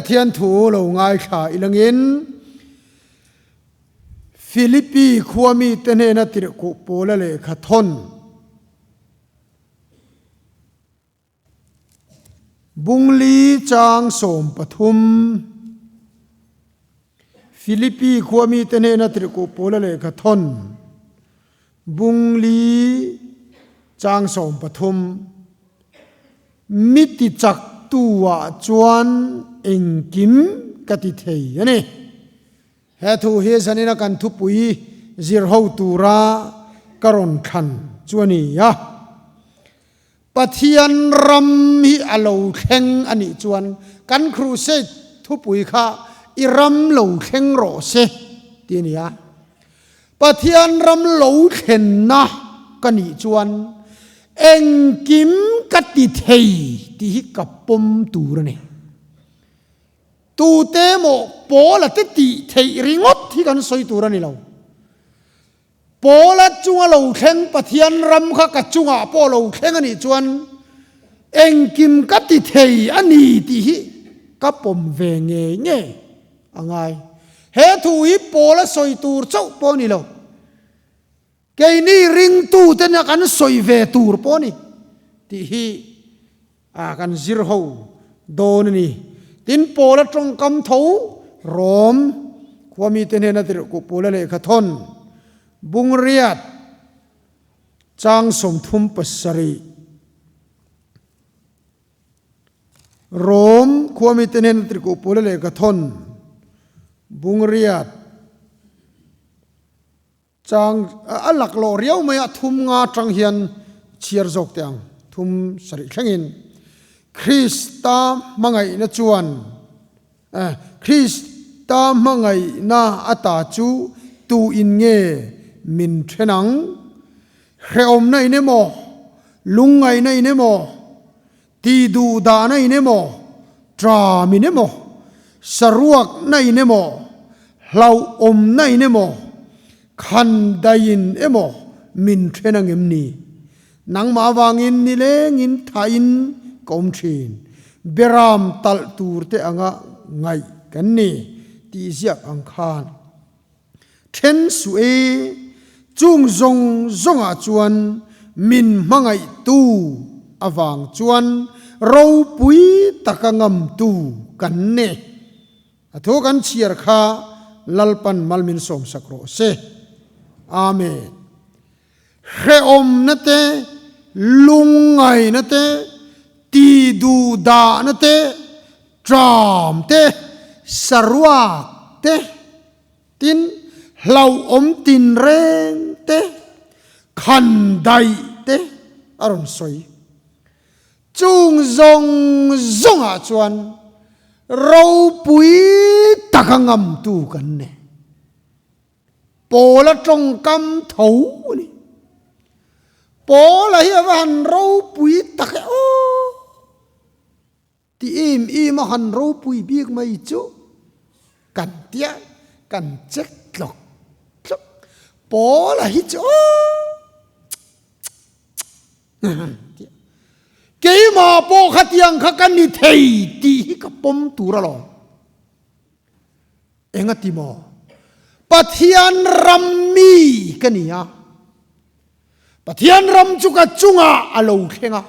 Pathian thu lo ngaithla ilangin Philippi khua mite hnena tirhkuh pawla lehkha thawn Bungli chang 13 Philippi khua mite hnena tirhkuh pawla lehkha thawn Bungli chang 13 Mi ti chak tu ah chuan engkim ka ti thei a ni. He thu hi zanina kan thupui zir ho tura ka rawn thlan chu a ni a. Pathian ram hi a lo thleng a nih chuan kan crusade thupui kha i ram lo thleng rawh se ti a ni a. Pathian ram lo thlenna ka nih chuan engkim ka ti thei tih hi ka pawm tur a ni. Tute maw Paula te tih theih ringawt hi kan sawi tur a ni lo. Paula chunga lo thleng Pathian ram kha ka chungah pawh lo thleng a nih chuan engkim ka ti thei a ni tih hi ka pawm ve ngei ngei. A ngai. He thu hi Paul a sawi tur chauh pawh a ni lo. Keini ringtute nia kan sawi ve tur pawh a ni tih hi a kan zir ho dawn a ni. Tin, Paul a tawngkam tho Rom khua mite hnena tirhkuh Paula lehkha thawn Bungriat chang 37. Rom khuami te nen tirhkuh pula lehkha thawn Bungriat chang a laklawh riau mai a thum nga tang hian chhiar zawk teh ang thum sarih thlengin Krista hmangaihna chuan Krista hmangaihna ata chu tu in nge min then ang? Hrehawmna in emaw, lungngaihna in emaw, Ti duh dahna in emaw, tram in emaw, saruakna in emaw, hlauhawmna in emaw, khan daiin emaw min then ang em ni? Nangmah avangin nilengin thain ka awm thin. Beram talh tur te anga ngaih kan ni tih ziak ang khan. Then suh e, chung zawng zawngah chuan min hmangaihtu avang chuan ropui taka ngamtu kan ni. A thu kan chhiar kha Lalpan mal min sawmsak rawh se. Amen. Hrehawmna te, lungngaihna te, ti duhdahna te, ṭam te, saruak te, tin hlauhawm tinreng te, khan daih te a rawn sawi. Chung zawng zawngah chuan ropui taka ngamtu kan nei. Paula tawngkam tho a ni. Paula hi a va han ropui tak e aw! Ti im im a han ropui bik mai chu kan tia kan check tlawk tlawk. Paula hi chu aw! Keimah pawh khatiang kha ka ni thei tih hi ka pawm tur alawm. Engati maw? Pathian ram mi ka ni a, Pathian ram chu ka chungah a lo thleng a.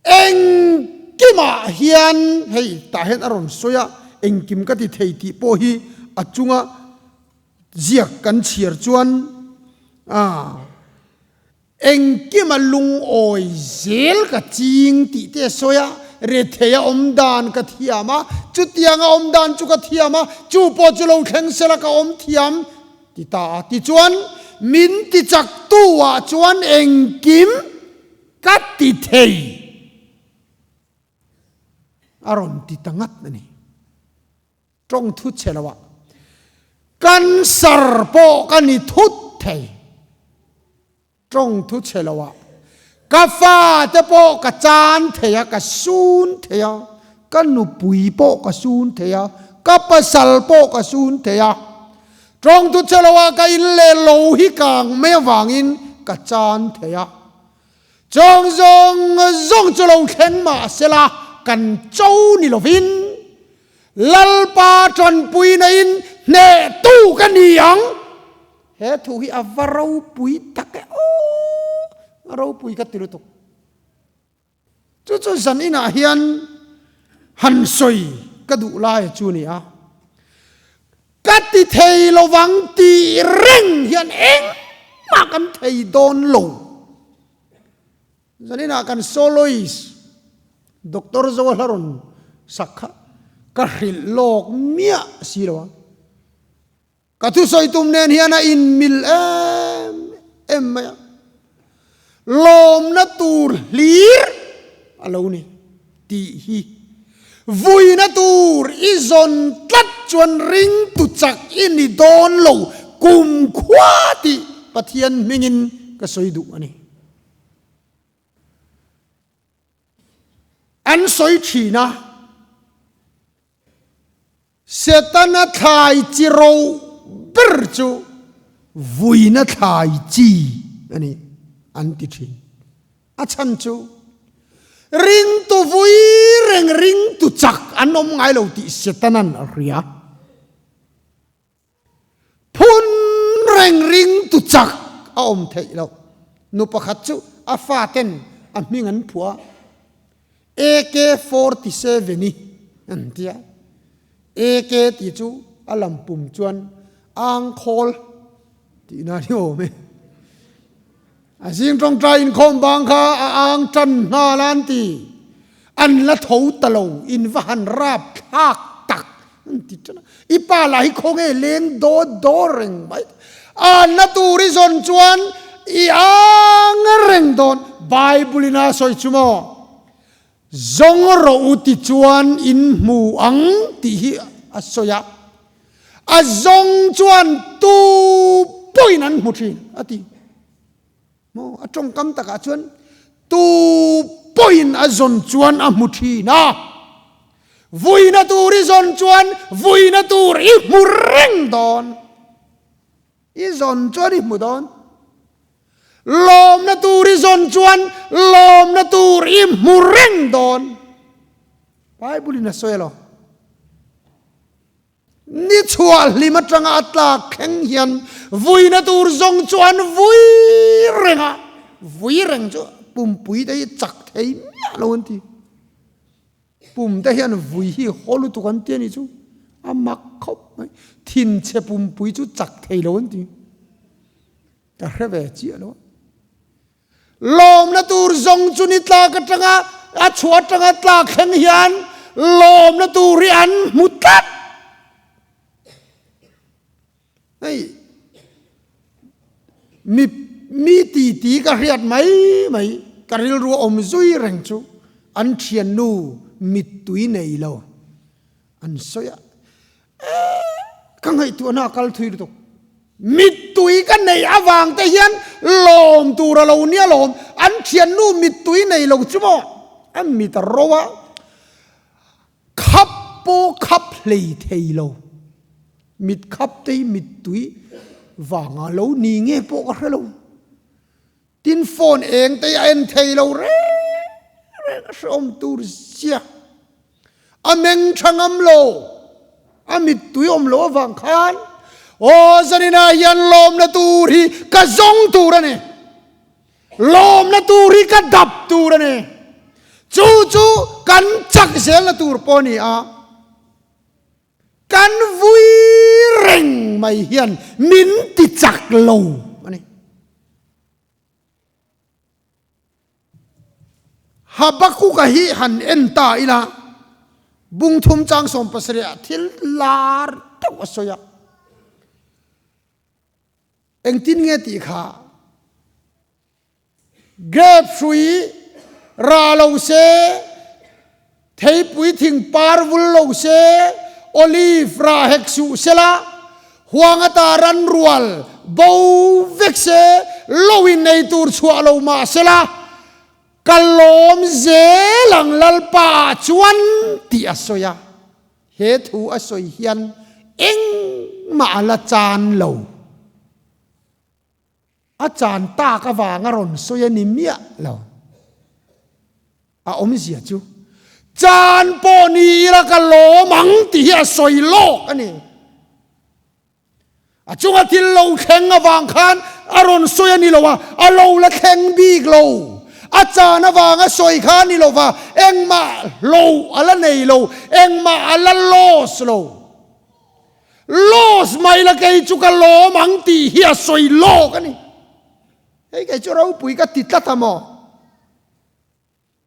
Engkimah hian hei tah hian a rawn sawi a, engkim ka ti thei tih pawh hi a chunga ziak kan chhiar chuan a Engkima lungawi zel ka ching tih te a sawi a, rethei a awm dan ka thiam a, chutianga awm dan chu ka thiam a, chu pawh chu lo thleng sela ka awm thiam ti ta a. Tichuan, min ti chak tu ah chuan engkim ka ti thei a rawn ti ta ngat a ni. Tawng thut chhe lo ah cancer pawh ka ni thut thei. Tawng thu chhe lo ah ka fa te pawh ka chan thei a, ka sun thei a, ka nupui pawh ka sun thei a, ka pasal pawh ka sun thei a. Tawng thu chhe lo ah ka in leh lo hi kang mai avangin ka chan thei a. Chawng zawng zawng chu lo thleng mah sela kan cho ni lovin Lalpa tanpuina in hnehtu ka ni ang. He thu hi a va ropui tak e aw, a ropui ka ti lutuk. Chu chu zan inah hian han sawi ka duh lai chu a ni a, ka ti thei lovang tih reng hian engmah kan thei dawn lo. Zan inah kan soloist Doctor Zoa hla rawn sak kha ka hrilh lawk miah si lo a. Ka thusawi tum nen hian a inmil em em mai a, lawmna tur hlir a lo ni tih hi vuina tur i zawn tlat chuan ringtu chak i ni dawn lo kumkhua tih Pathian hmingin ka sawi duh a ni. An sawi thin a. Setana thlai chi ro ber chu vuina thlai chi a ni an ti thin. A chhan chu ringtu vui reng ringtu chak an awm ngai lo tih Setanan a hria. Phun reng ringtu chak a awm theih loh. Nu pakhat chu a faten a hming an phuah a, AK-47 i an ti a. AK tih chu a lam pum chuan angkhawl tihna a ni awm e. A zing tawngtai inkhawm bang kha a ang tan nghal a an ti. An la tho ta lo, in va han rap thlak tak an ti tan a. I pa lah hi khawnge leng daw daw reng mai. Anna tur i zawn chuan i ang reng dawn. Bible in a sawi chu maw? Zawng rawh u ti chuan in hmu ang tih hi a sawi a. A zawng chuan tu pawhin an hmu thin a ti. Maw a tawngkam takah chuan tu pawhin a zawn chuan a hmu thin a. Vuina tur i zawn chuan vuina tur i hmu reng dawn. I zawn chuan i hmu dawn. Lawmna tur i zawn chuan lawmna tur i hmu reng dawn. Bible in a sawi alo. Ni chhuah hlim atanga a tlak thleng hian vuina tur zawng chu an vui reng a. Vui reng chu pumpui te hi chak thei miah lo an ti. Pum te hian vui hi haw lutuk an ti a nih chu a mak khawp mai. Thinchhe pumpui chu chak thei lo an ti. Ka hre ve chiah lo a. Lawmna tur zawng chu ni tlak atanga a chhuah atanga tlak thleng hian lawmna tur hi an hmu tlat. Hei mi mi ti ti ka hriat mai mai ka rilru a awm zui reng chu an thiannu mittui nei lo an sawi a. Ka ngaihtuahna a kal thui lutuk. Mittui ka neih avang te hian lawm tur a lo nia lawm. An thiannu mittui nei lo chu maw? A mit a ro a, khap pawh khap hlei thei lo. Mit khap te hi mittui vanga lo ni nge pawh ka hre lo. Tin phone eng te hi a en thei lo reng reng a hrehawm tur zia. A meng tha ngam lo, a mittui awm lo avang khan aw zaninah hian lawmna tur hi ka zawng tur a ni. Lawmna tur hi ka dap tur a ni. Chu chu kan chak zelna tur pawh a ni a. Kan vui reng mai hian min ti chak lo a ni. Habakuka hi han en ta ila, bung thum chang 70 ah thil lar deuh a sawi a. Engtin nge tih kha? Grape hrui ra lo se, theipui thing par vul lo se, olive ra hek suh sela, huang ata ran rual bo vek se, lo in ei tur chhuah lo mah sela, ka lawm zel ang Lalpa ah chuan tih a sawi a. He thu a sawi hian engmah a la chan lo. A chan tak avanga rawn sawi a ni miah lo. A awmzia chu. Chan pawh ni ila ka lawm ang tih hi a sawi lawk a ni. A chunga thil lo thleng avang khan a rawn sawi a ni lo a, a lo la thleng bik lo. A chan avanga sawi kha a ni lo va, engmah hlo a la nei lo, engmah a la loss lo. Loss mai la kei chu ka lawm ang tih hi a sawi lawk a ni. Hei kei chu ropui ka ti tlat a maw?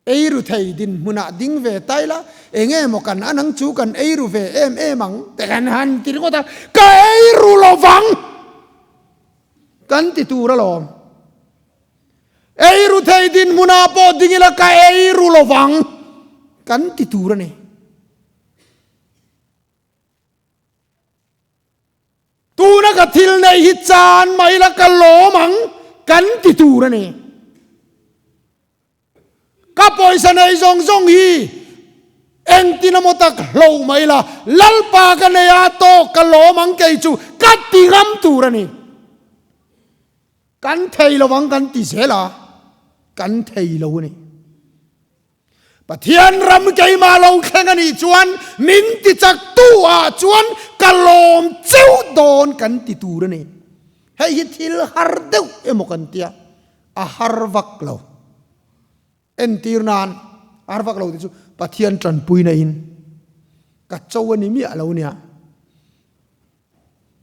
Eiru thei dinhmunah ding ve ta ila, enge maw kan an ang chu kan eiru ve em em ang te kan han ti ringawt a, ka eiru lovang kan ti tur alawm. Eiru thei dinhmunah pawh ding ila ka eiru lovang kan ti tur a ni. Tuna ka thil neih hi chan mai ila ka lawm ang kan ti tur a ni. Ka pawisa nei zawng zawng hi engtin emaw tak hlo mai la, Lalpa ka nei a tawk ka lawm ang kei chu ka ti ngam tur a ni. Kan thei lo ang kan ti zel a, kan thei lo a ni. Pathian ram keimah lo thleng a nih chuan min ti chak tu ah chuan ka lawm cheu dawn kan ti tur a ni. Hei hi thil har deuh emaw kan tia. A har vak lo. Entir nan, a har vak lo tih chu Pathian tanpuina in ka cho a ni miah lo nia.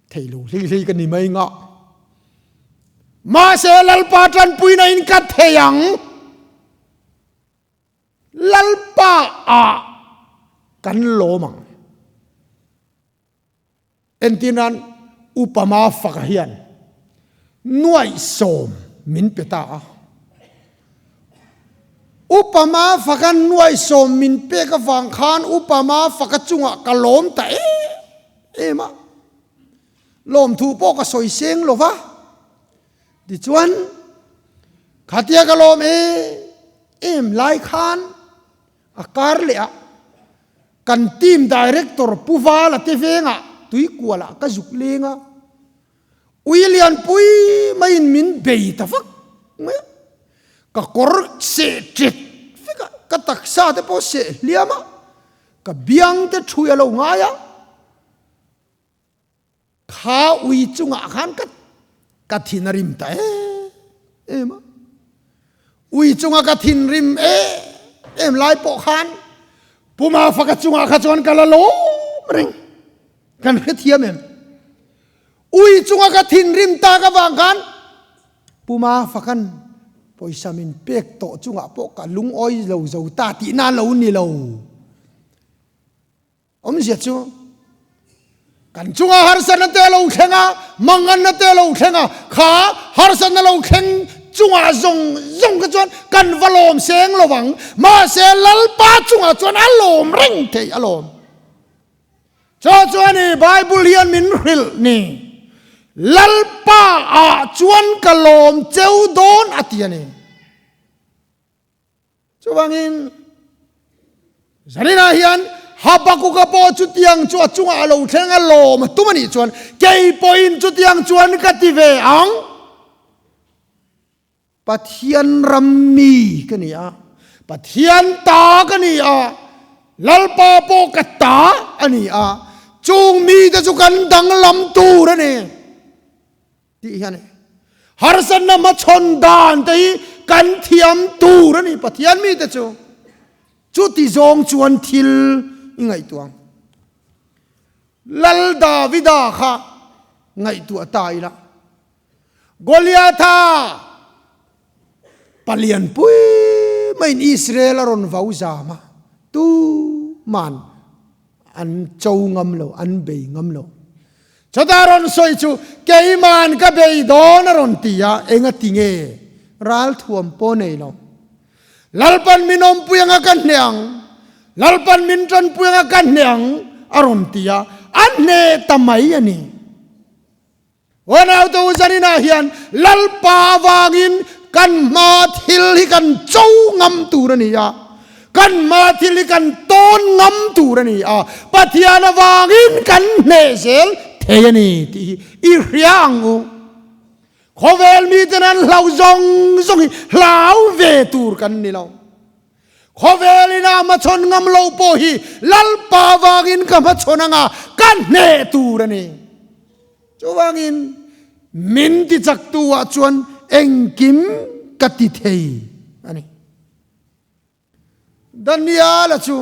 Thei lo hlei hlei ka ni mai ngah. Mahse Lalpa tanpuina in ka thei ang. Lalpa ah kan lawm ang. Entir nan, Upa Mafaka hian nuaihsawm min pe ta a. Upa Mafaka'n nuaihsawm min pek avang khan Upa Mafaka chungah ka lawm ta em em a. Lawmthu pawh ka sawi seng lo va. Tichuan, khatia ka lawm em em lai khan A kar leh a, kan team director Pu Vala te vengah tuikualah ka zuk leng a, ui lianpui maiin min bei ta vak mai a, ka kawr seh ṭet vek a, ka taksa te pawh seh hliam a, ka biang te ṭhui a lo ngai a. Kha ui chungah khan ka ka thin a rim ta em em a. Ui chunga ka thin rim em em lai pawh khan Puma faka chungah kha chuan ka la lawm reng. Kan hrethiam em? Ui chunga ka thin rim tak avang khan Puma fakan pawisa min pek tawh chungah pawh ka lungawi lo zo ta tihna lo ni lo. Awmzia chu kan chunga harsatna te a lo thleng a, manganna te a lo thleng a, kha harsatna lo thleng chungah zawng zawng kha chuan kan va lawm seng lo vang, mahse Lalpa chungah chuan a lawm reng thei alawm. Chu chu a ni Bible hian min hrilh ni, Lalpa ah chuan ka lawm cheu dawn a ti a ni. Chuvangin, Zaninah hian Habakuka pawh chutiang chu a chungah a lo thleng a lawm a tum a nih chuan kei pawhin chutiang chuan ka ti ve ang. Pathian ram mi ka ni a, Pathian ta ka ni a, Lalpa pawh ka ta a ni a, chung mite chu kan danglam tur a ni. Tih hian harsatna hmachhawn dan te hi kan thiam tur a ni Pathian mite chu. Chuti zawng chuan thil i ngaihtuah ang. Lal Davida kha ngaihtuah ta ila. Goliatha palian pui maiin Israel a rawn vau zam a, tuman an cho ngam lo, an bei ngam lo. Chutah rawn sawi chu keiman ka bei dawn a rawn ti a, enga ti nge ralthuam pawh nei lo. Lalpan min awmpui anga ka hneh ang, Lalpan min tanpui anga ka hneh ang a rawn ti a, a hneh ta mai a ni. Uanaute u zaninah hian Lalpa avangin kan hma thil hi kan cho ngam tur a ni a, kan hma thil hi kan tawn ngam tur a ni a, Pathian avangin kan hneh zel thei a ni tih hi i hria ang u. Khawvel miten an hlau zawng zawng hi hlau ve tur kan ni lo. Khawvel in a hmachhawn ngam lo pawh hi Lalpa vangin ka hmachhawn anga ka hneh tur a ni. Chuvangin min ti chaktu ah chuan engkim ka ti thei a ni. Daniel-a chu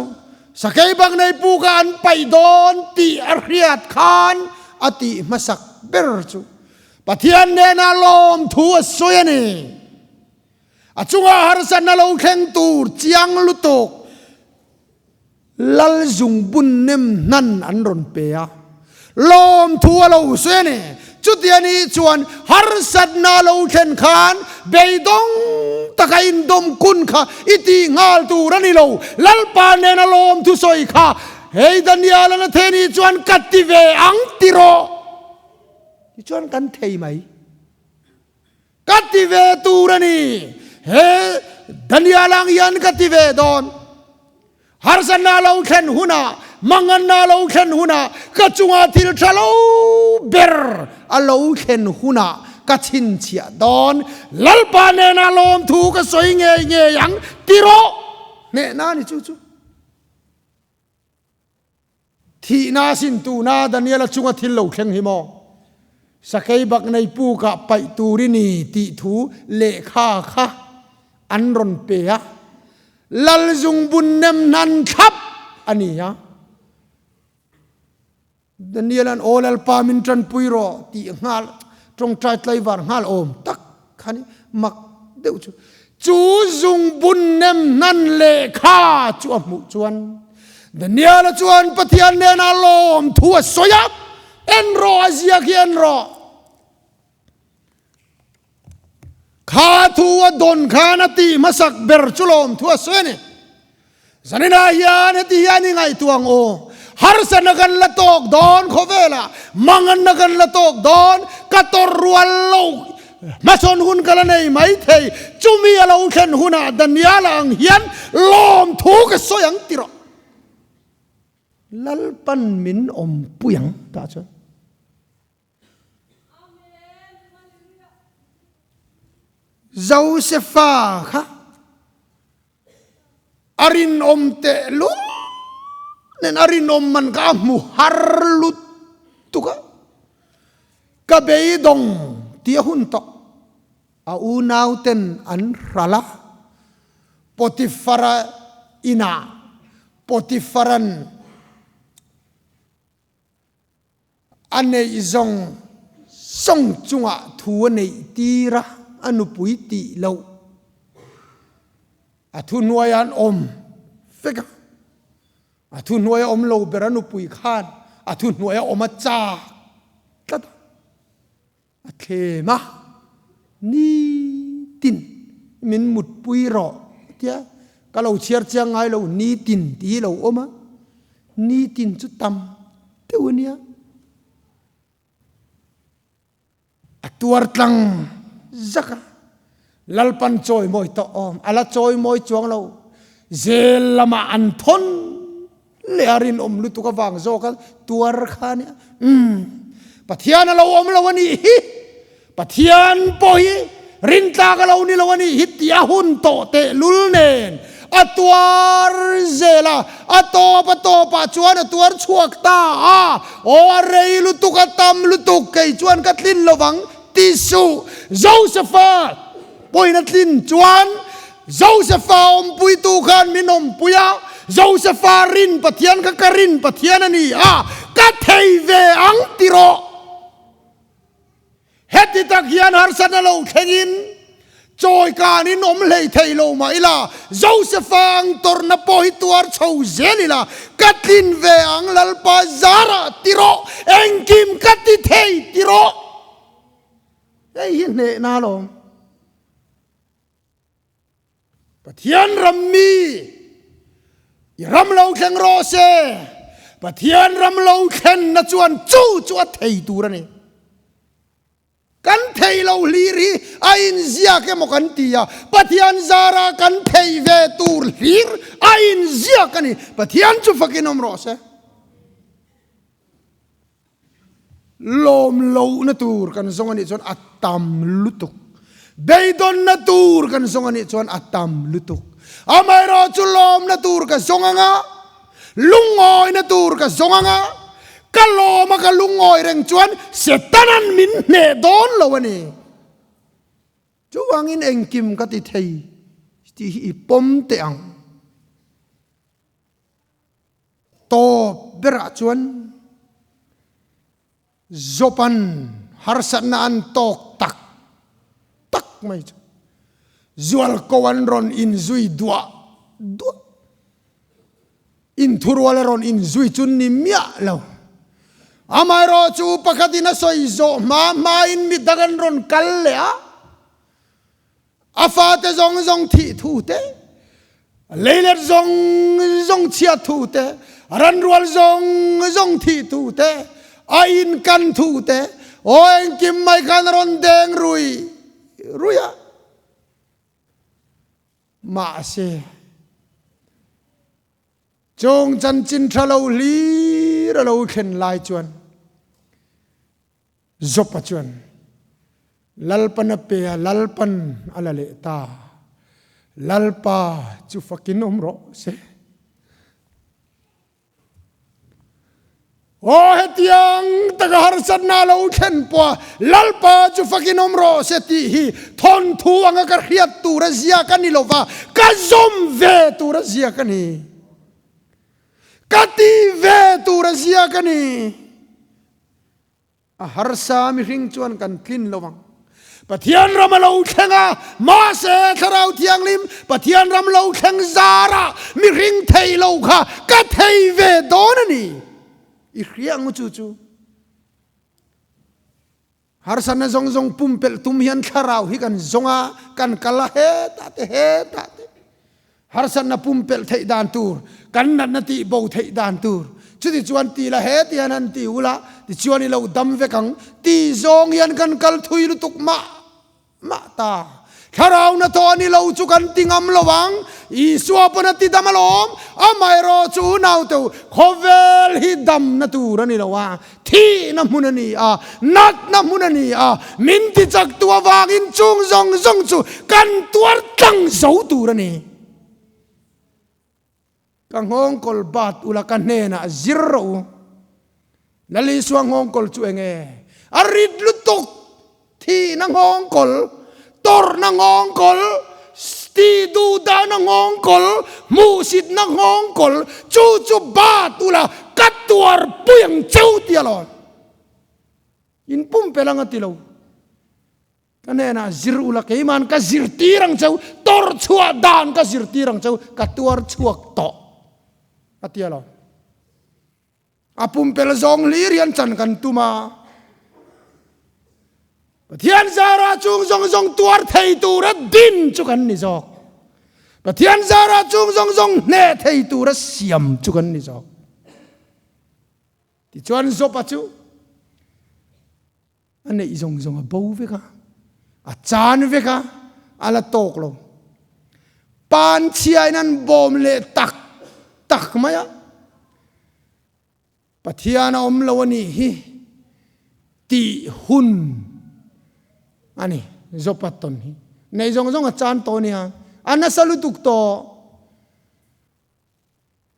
sakei bak nei pu kha an paih dawn tih a hriat khan a tih hmasak ber chu Pathian hnena lawmthu a sawi a ni. A chungah harsatna lo thleng tur chiang lutuk Lal zungbun nem hnan an rawn pe a, lawmthu a lo sawi a ni. Chutia ni chuan harsatna a lo thlen khan beidawng taka indawm kun kha i tih nghal tur a ni lo. Lalpa nena lawmthu sawi kha hei Daniel-a na thei ni chuan ka ti ve ang ti rawh. Tichuan kan thei mai. Ka ti ve tur a ni. He Daniel ang hian ka ti ve dawn. Harsatna lo thlen hunah, manganna lo thlen hunah, ka chunga thil tha lo ber a lo thlen hunah ka chhinchhiah dawn. Lalpa nena lawmthu ka sawi ngei ngei ang ti rawh. Hnehna a ni chu chu. Thihna sin tuna Daniela chunga thil lo thleng hi maw? Sakei bak nei pukah paih tur i ni tih thu lehkha kha an rawn pe a, Lal zungbun nem hnan thlap a ni a. Daniela'n Aw Lalpa min tanpui rawh tih nghal tawngtai tlaivar nghal awm tak kha ni mak deuh chu. Chu zungbun nem hnan lehkha chu a hmuh chuan Daniela chuan Pathian nena lawm thu a sawi a, En rawh, a ziak hi en rawh. Kha thu a dawn khan a tih hmasak ber chu lawm thu a sawi a ni. Zaninah hian heti hian i ngaihtuah ang u, harsatna kan la tawk dawn khawvelah, manganna kan la tawk dawn, ka tawrh rual lo hmasawn hun ka la nei mai thei, chumi a lo thlen hunah Daniel-a ang hian lawmthu ka sawi ang ti rawh. Lalpan min awmpui ang tah chuan. Josefa kha a rinawm tehlul nen a rinawm man kha a hmu har lutuk a, ka beidawng tih a hun tawh. A unauten an hral a, Potifara inah Potifaran A neih zawng zawng chungah thu a neih tir a, a nupui tih loh a thuhnuaia an awm vek a. A thuhnuaia awm lo ber a nupui khan a thuhnuaia awm a chak tlat a. A thlem a, Nitin min mutpui rawh tia ka lo chhiar chiang ngai lo, nitin tih hi lo awm a, nitin chu tam deuh a nia. A tuar tlang zak a, Lalpan chawimawi tawh awm, a la chawimawi chuang lo, zel lamah an thawn leh a rinawm lutuk avang zawk a tuar kha a nia. Umm, Pathian a lo awm lo a nih hi, Pathian pawh hi rintlak a lo ni lo a nih hi tih a hun tawh tehlul nen a tuar zel a, a tawp a tawpah chuan a tuar chhuak ta a, aw a rei lutuk a tam lutuk kei chuan ka tlin lovang ti suh Josepha pawhin a tlin chuan Josepha awmpuitu khan min awmpui a, Josepha rin Pathian kha ka rin Pathian a ni a, ka thei ve ang ti rawh. Heti tak hian harsatna lo thlengin chawi kanin awm hlei thei lo mah ila, Josepha ang tawrhna pawh hi tuar chho zel ila, ka tlin ve ang Lalpa zarah ti rawh, engkim ka ti thei ti rawh. Hei hi hnehna alawm. Pathian ram mi i ram lo thleng rawh se. Pathian ram lo thlenna chuan chu chu a thei tur a ni. Kan thei lo hlir hi a inziak emaw kan ti a, Pathian zara kan thei ve tur hlir a inziak a ni. Pathian chu fakin awm rawh se. Lawm lohna tur kan zawng a nih chuan a tam lutuk. Beidawnna tur kan zawng a nih chuan a tam lutuk. Amaherawhchu lawmna tur ka zawng ang a, lungawina tur ka zawng ang a, ka lawma ka lungawi reng chuan Setana'n min hneh dawn lo a ni. Chuvangin engkim ka ti thei tih hi i pawm teh ang. Tawp berah chuan Job-a'n harsatna an tawk tak tak mai chu zualko an rawn inzui duah duah. Inthurual a rawn inzui chu ni miah lo. Amaherawhchu pakhatin a sawi zawh hma hmain mi dang an rawn kal leh a, a fate zawng zawng thih thu te, leilet zawng zawng chhiat thu te, ranrual zawng zawng thih thu te, a inkan thu te, aw engkim mai khan a rawn deng rui rui a. Mahse, chung chanchin tha lo hlir a lo thlen lai chuan Job-a chuan, Lalpan a pe a, Lalpan a la leh ta. Lalpa chu fakin awm rawh se. Aw hetiang taka harsatna lo thlen pawh Lalpa chu fakin awm rawh se tih hi thawnthu anga ka hriat tur a ziak a ni lova, ka zawm ve tur a ziak a ni. Ka tih ve tur a ziak a ni. A harsa mihring chuan kan tlin lo ang. Pathian ram a lo thleng a, mahse Thlarau Thianghlim Pathian ram lo thleng zarah mihring thei lo kha ka thei ve dawn a ni. I hria ang u chu chu. Harsatna zawng zawng pumpelh tum hian Thlarau hi kan zawng a, kan kal a hetah te hetah te. Harsatna pumpelh theih dan tur, kan natna tih bo theih dan tur. Chuti chuan ti la he ti hian han ti ula, tichuan i lo dam vek ang ti zawng hian kan kal thui lutuk mah mah ta. Thlarau hnathawh a ni lo chu kan ti ngam lo ang, Isua pawn a ti dam alawm, amaherawh chu nauteu khawvel hi damna tur a ni lo a, Thihna hmun a ni a, natna hmun a ni a, min tichaktu avangin chung zawng zawng chu kan tuar tlang zo tur a ni. Ka nghawngkawl bat ula ka hnenah zir rawh u. Lal Isua nghawngkawl chu eng nge? A rit lutuk! Thihna nghawngkawl, tawrhna nghawngkawl, ti duhdahna nghawngkawl, hmuhsitna nghawngkawl, chu chu bat ula ka tuar pui ang cheu ti alawm. In pumpelh ang a ti lo. Ka hnenah zir ula keima'n ka zirtir ang cheu, tawrh chhuah dan ka zirtir ang cheu, ka tuar chhuak tawh a ti alawm. A pumpelh zawng hlir hian chan kan tum a. Pathian zara chung zawng zawng tuar thei tura din chu kan ni zawk. Pathian zara chung zawng zawng hneh thei tura siam chu kan ni zawk. Tichuan Job-a chu a neih zawng zawng a bo vek a, a chan vek a, a la tawk lo. Pan chhiain an bawm leh tak tak mai a, Pathian a awm lo a nih hi tih hun a ni Job-a tawn hi. Neih zawng zawng a chan tawh a nia, a nasa lutuk tawh.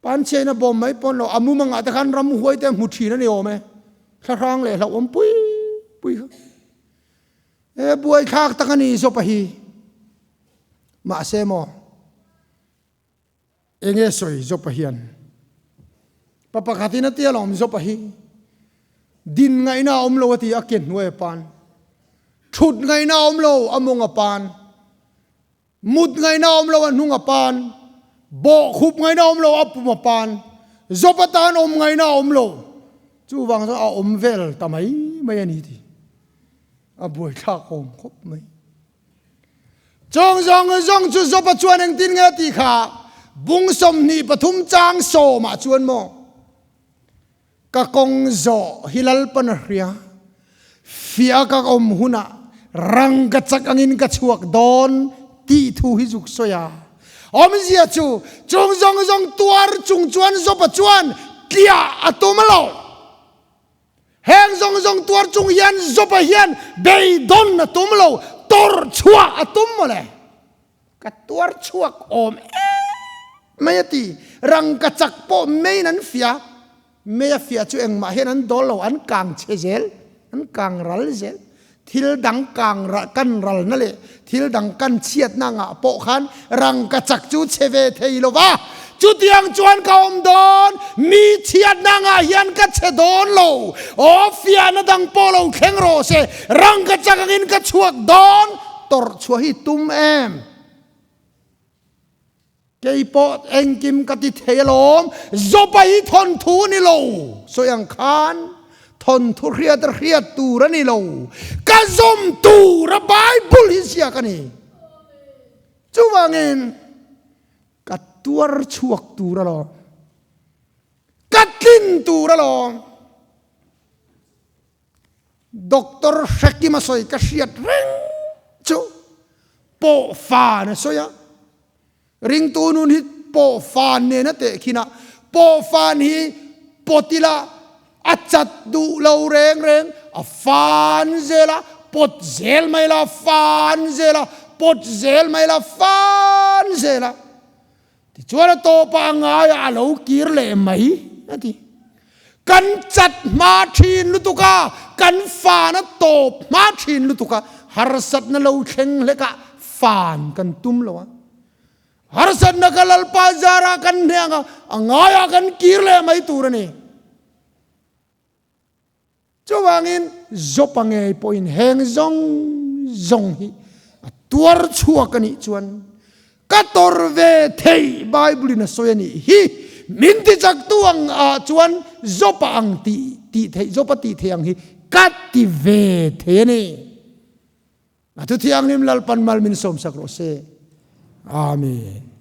Panchhiain a bawm mai pawn lo, a mumangah te khan ramhuai te hmu thin a ni awm e. Thlahrang leh hlauhawm pui pui kha. E buai thlak tak a ni Jopa hi. Mahse maw, enge sawi Jopa hian? Pa pakhatin a tia lawm Jopa hi. Din ngaihna a awm lo a ti a ke hnuai a pan. Thut ngaihna a awm lo a mawng a pan. Mut ngaihna awm lo a hnung a pan, bawhkhup ngaihna awm lo a pum a pan, zawp atan awm ngaihna a awm lo. Chuvang chuan a awm vel ta mai mai a ni ti. A buaithlak awm khawp mai. Chawng zawng zawng chu zawp a chuan engtin nge tih kha bung 23 chang sawmah chuan maw? Ka kawng zawh hi Lalpan a hria. Fiah ka awm hunah rang ka chak angin ka chhuak dawn tih thu hi zuk sawi a. Awmzia chu, chung zawng zawng tuar chung chuan Job-a chuan tliah a tum a lo. Heng zawng zawng tuar chung hian Job-a hian beidawn a tum lo, tawrh chhuah a tum mawle. Ka tuar chhuak awm mai a ti. Rangkachak pawh meiin an fiah. Mei a fiah chu engmah hian an dawl lo, an kang chhe zel, an kang ral zel. Thil dang kang kan ralna leh thil dang kan chhiatna angah pawh khan rangkachak chu chhe ve thei lo va. Chutiang chuan ka awm dawn, mi chhiatna angah hian ka chhe dawn lo. Aw fiahna dang pawh lo thleng rawh se, rangkachak angin ka chhuak dawn, tawrh chhuah hi tum em? Kei pawh engkim ka ti thei alawm, Joba hi thawnthu a ni lo, sawi ang khan thawnthu hriat a hriat tur a ni lo, ka zawm tur a Bible hi ziak a ni. Chuvangin ka tuar chhuak tur alawm, ka tlin tur alawm. Doctor Hrekima sawi ka hriat reng chu pawhfan a sawi a, ringtu nun hi pawhfan nen a teh khin a, pawhfan hi pawt ila a chat duh lo reng reng, a fan zel a, pawt zel mai la, fan zel a, pawt zel mai la, fan zel a. Tichuan a tawpah a ngaiah a lo kir leh mai a ti. Kan chat hma thin lutuk a, kan fan a tawp hma thin lutuk a, harsatna lo thleng hlekah fan kan tum lo a. Harsatna ka Lalpa zarah kan hneh ang a, a ngaiah kan kir leh mai tur a ni. Chuvangin Jopa ngei pawhin heng zawng zawng hi a tuar chhuak a nih chuan ka tawr ve thei Bible in a sawi a nih hi. Min tichaktu ang ah chuan Jopa ang tih tih theih Jopa tih theih ang hi ka ti ve thei a ni. A Thuthianghlim Lalpan mal min sawmsak rawh se. Amen.